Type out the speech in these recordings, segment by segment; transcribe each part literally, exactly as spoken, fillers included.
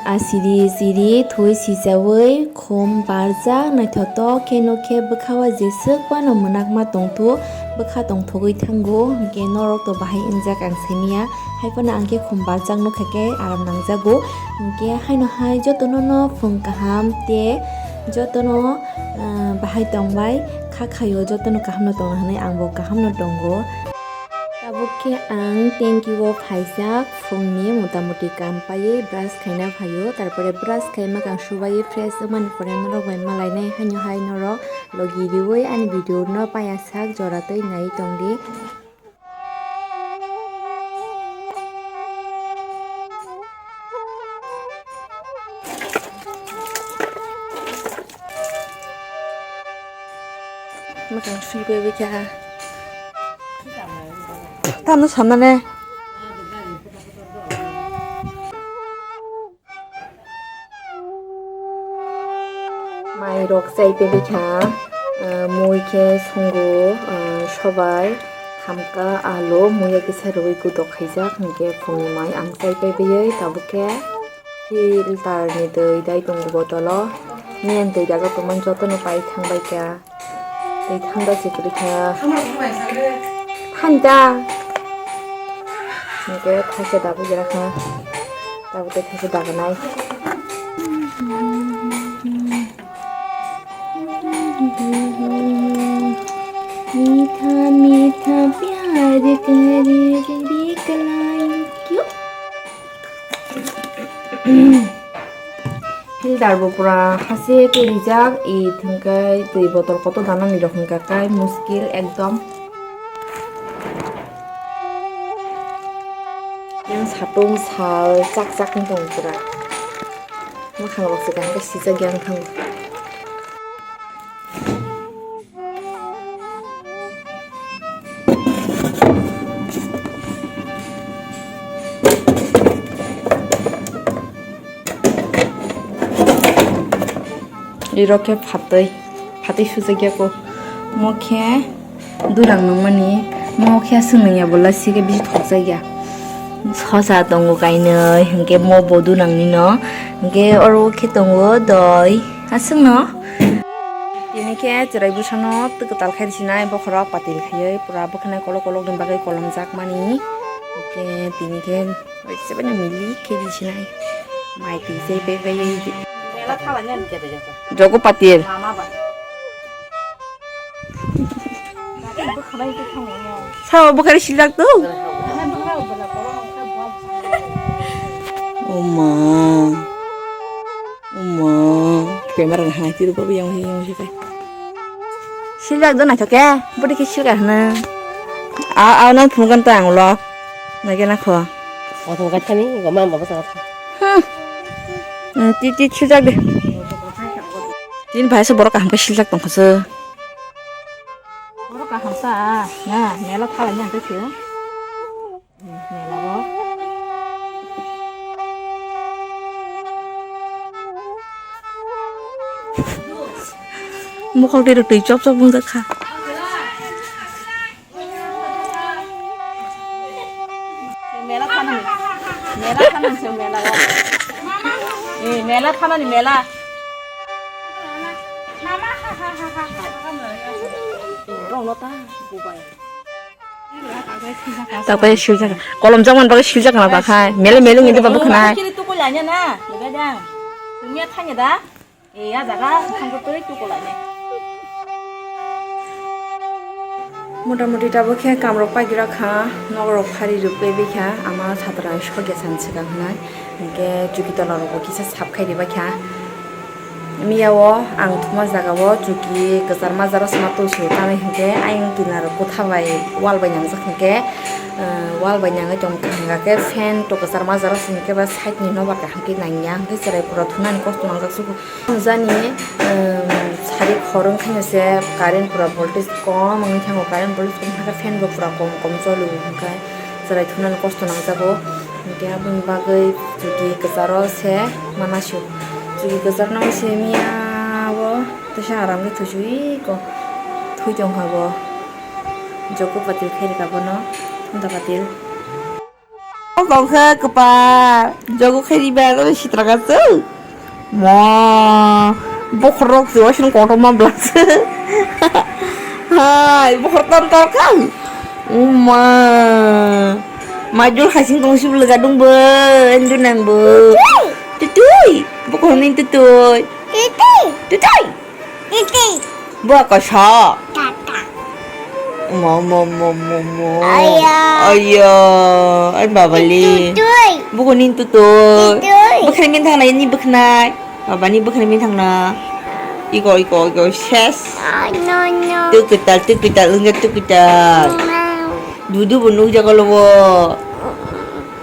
Asiri siri thwi sichawi khum barjak naithotok khe nokhe bwkha o jeswk phano mwnakma tongthok bwkha tongthogwi thango, hinkhe norok to bahai wngjak ang simiya, hai phano ang khe khum barjak nokha khe aram nangjago, hinkhe haino hai jotono no phung kaham tei jotono, ah, bahai tongbai kha khaio, jotono kaham no tongna hinwi ang bo kaham no tongo. Tabuk khe ang tanki o phaijak, phungni motamuti kam paiwi brush khaina phaio, tarpore brush khai mwkhang subaiwi fresh wngmani pore norok bai malainai, haino hai norok logi riwi ani video no paiya sak jora twi naiwi tongdi. Mwkhang sui bai bai kha. Tamo sanane. Mai rok chai bai bai kha. Ah, mui khe songo, ah, sobai, khamka, alu, mui ya kisa rwui gudok khaijak, hinkhe phungni mai ang chai pai bai tabuk khe. Filter ni twi dai tongo botolo. Nini twi dagwi tongmani jotono pai thang bai kha. Twi thang da se kwrwi kha. Thani da. Hinkhe thaisa dagwi jera kha. Tabuk tei thaisa daganai. मीठा मीठा प्यार करे तेरी कलाई क्यों। Filter bo pura hase twi rijak, i thwngkhe twi botol kotor danani rok hwnkha kai muskil ekdom. Yang satung sal chak chak wng tong pura. Mwkhang rok se kaham khe sijak yang thango. Irok khe phatwi, phatwi sujakya ko. Mo khe durang nungmani, mo khe aswk nungya bola sikhe bisi thokjakya. Sosa tongo kainwi, hinkhe mo bo durang nino, hinkhe oro khe tongo doi, aswkno. Tini khe chwrai bwsano twi kwtal khai sinai bokhorok patil khaiwi pura bwkhanai kolok kolokni bagwi kolomjakmani. Hinkhe tini khe Bai se bai milik khe di sinai. Mai twi se bai bai. Jogo patil. Sao bukhari silak tu. Oma. Oma. Camera na hai tiru babi yang yang sikai. Silak do naithok khe, bwdwi khe silak hwno. A, a, nang phunukgwno ta ang ulo. Naikhe nakho. Othom kaithani, go mam baba sa. Hmm. Hmm, ti, ti, siljak de. Tini bahai se borok kaham khe siljak tongkha se. Borok kaham sa, na, mela thalai ni ang khe se. Hmm, mela bo. Mukhok twi rok twi chop chop wngjak kha. Mela thanani, mela thanani se mela o. Eh, mela thanani mela. Rongno ta bubai. Tapai siljak. Kolom jakmani bagwi siljak na takhai. Mele mele ngi diba bwkhanai. Kiri tukui lanya na. Lega dang. Tumia thanya da. Motamoti tabuk khe kamrok paigwra kha, nokrok phari rwk bai bai kha, ama satrai sokya san swkang hwnwi, hinkhe chuki tola rokbo kisa sap khai rwbai kha. Miya o ang thuma jaga o chuki kwchar majra sima tulsi o tanwi hinkhe ayang kinaro kwtha bai wall bai nangjak hinkhe, ah, wall bai nangwi tong kha, hwnkhe fan to kwchar majra simi khe ba side ni nobar kaham khe nangya, hinkhe chwrai pura thunani kosto nangjak suku. Jani, um, sari khorang khaina se current pura voltage kom wngwi thango, current voltage kom khe fan bo pura kom kom choli o, hwnkhe chwrai thunani kosto nangjago. Hwnkhe aboni bagwi chuki kwcharo se mana sio, chuki kwcharno se miya o teisa aram khe thuisui ko thui tongkha bo, jogo patil khairikha bono, thunda patil. Tongkha kwpal. Jogo khe riba, tamo sitra ka se. Mo. Bokhorok se, waising kotor ma bla se. Hai, bokhor ton tor kha. Uma. Majul khasing tong sibul gadung bo, endu nang bo. Tutui. Bokhor ni tutui. Tutui. Tutui. Titi. Bo koso. Tata. Mo, mo, mo, mo, mo. Aya. Aya. Ai baba le. Tutui. Buko ni tutui. Tutui. Bwkhnai min thangna ni bwkhnai. Baba ni bwkhnai min thangna. Iko, iko, iko. Ses. Ah, no, no. Tu kwtal, tu kwtal, wngkha tu kwtal. Mau. Dudu bo nukjago lobo.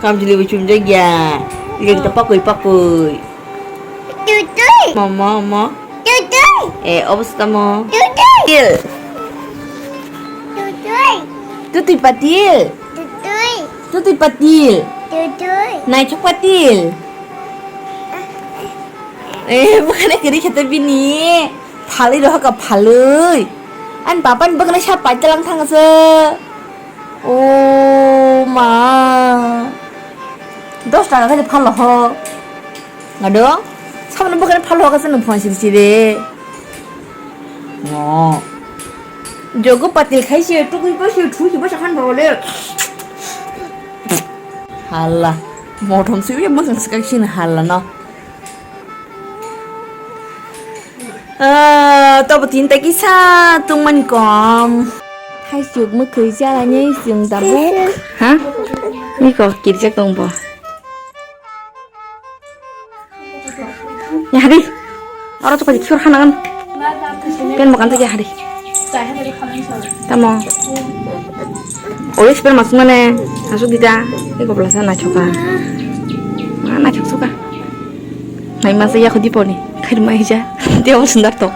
Kamchwlwi bo chumjakya. Iko kita pakwi, pakwi. Tutui. Mama, mama. Tutui. Eh, obo se tamo. Tutui. Til. Tutui. Tutui patil. Tutui. Tutui patil. Tutui. Naithok patil. Eh, bwkhani kwrwi khe tei bini. Phalwi rohor ka phalwi. Ani bapani bwkhani sa paitelang thangse. O ma. Dos taka khe phalo ho. Ado, samano bwkhani phalo hwkha se nwng phone siri siri. No. Jogo patil khai se, tukui bo se, thui se bo sakhan bole. Hala. Mothom se, ya mwsang swkak sini hala no. Ah, tobo tin ta kisa tungmani kom. Thaisuk mwkhwi chalani chwng tabuk. Ha? Miko kirjak tong bo. Ya hari. Oro to kaji khur hanagan. Pen makan to ya hari. Tamo. Orange pen masuk mana? Masuk di ta. Ini kok belasa na choka. Mana chok suka. Nai masa ya khudi poni. Khair mai ja. Dia ol sundar to.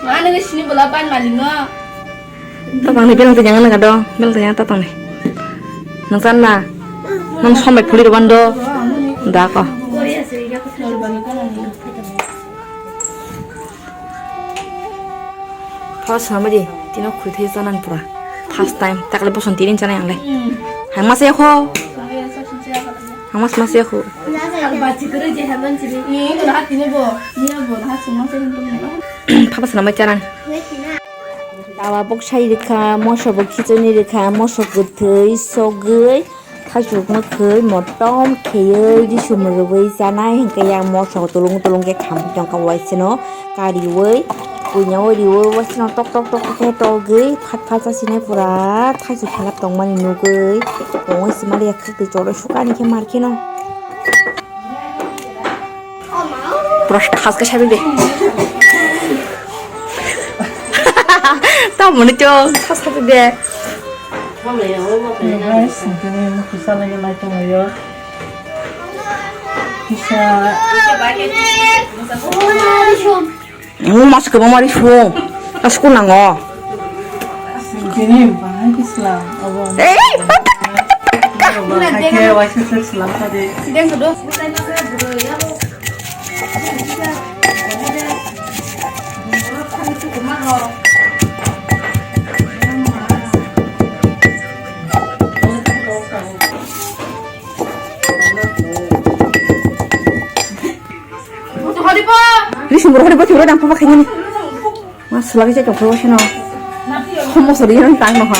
Mana ni sini bola pan malingo. Tatang ni belang tanyang na kado, belang tanyang tatang ni. Nang san na, nang sombai puli rwbando, da ko. First sama di, tino khui thai sanan pura. First time, takle boson tirin sana yang le. Hang mas ya ko. Hang mas mas ya ko. Papa sana mai charan. Dawa bok sai rikha, moso bo khichoni rikha, moso kwthwi sogwi, thaichuk mwkhwi motom kheywi, risum rwui chanai, hinkhe yang moso tulung tulung khe khamwi tongkha waisano kariui, puinaui riui waisano tok tok tok khe togwi phat phat chasinai pura thaichuk khelap tongmani nugwi tongwi simaliya khwtwi choro sukani khe mar kheno. Pura thas khe sabi de. Tamoni chong thas sabi de. Guys, singkini mukti salai lai tonglaio. Kisa. Mo mas kwbangma ri sung. Asukun nango. Bini bahai khe slam, abo. Eh! Bahai khe waisa se slam kha de. Rising boro hori bwtwi boro dang pha khainani. Ma sulagi se tongkho seno. Homo sori yang tang no ha.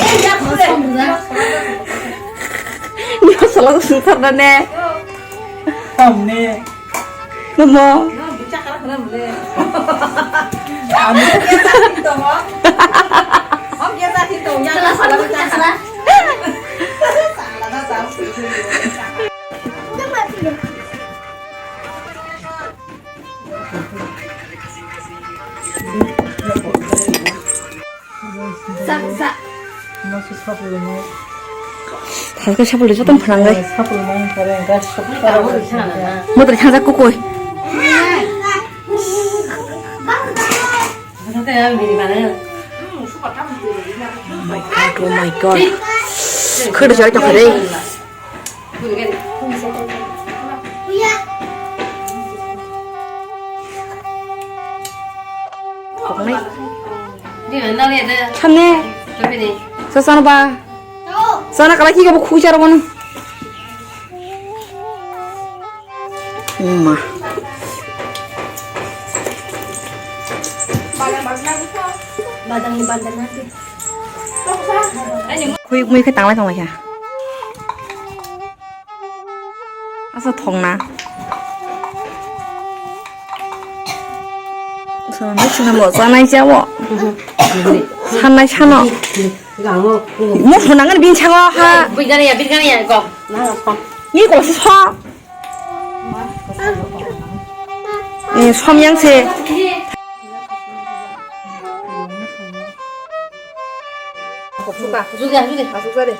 Ni sulago sung thar na ne. Tamne. Namo. Thalka sapulwi joto phwnang bai. Motor thangsa kukui. Oh my God, oh my God. Khwda chai tongkha dei. Koknai. Samne. Sa sana ba. Sana kala ki ka bu khucha ro kono. Ma. Badang ni badang na. Khui mui khe tanglai tanglai kha. Asa thongna. Sanai sina mo, sanai siya mo. Sanai sano. Mo phunangan bin chango ha. Bigani ya, bigani ya, go. Ni ko si so. Eh, som yang se. Suka. Juga, juga. Masuk tadi.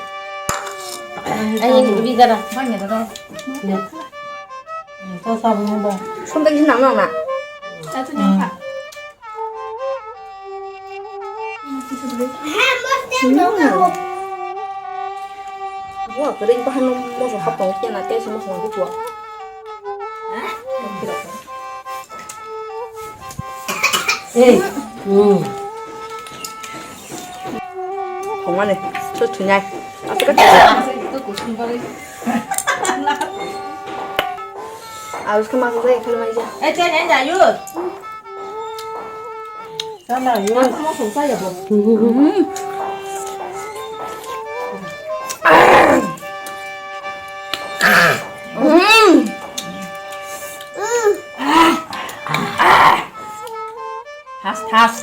Ayo, ini bigara. Sum tadi sini nama, Mak? Satu nyangka. Wah, kering pahan moso hapang kena, kayak semua semua gitu. Ei. Hmm. Thongmani, so thunai. Aswk khe. Arus khe masuk jaya, khali mai ja. Eh, cek, eh, jayus. Sana, yus. Masuk, masuk, saya, bo. Hmm. Hmm. Thas, thas.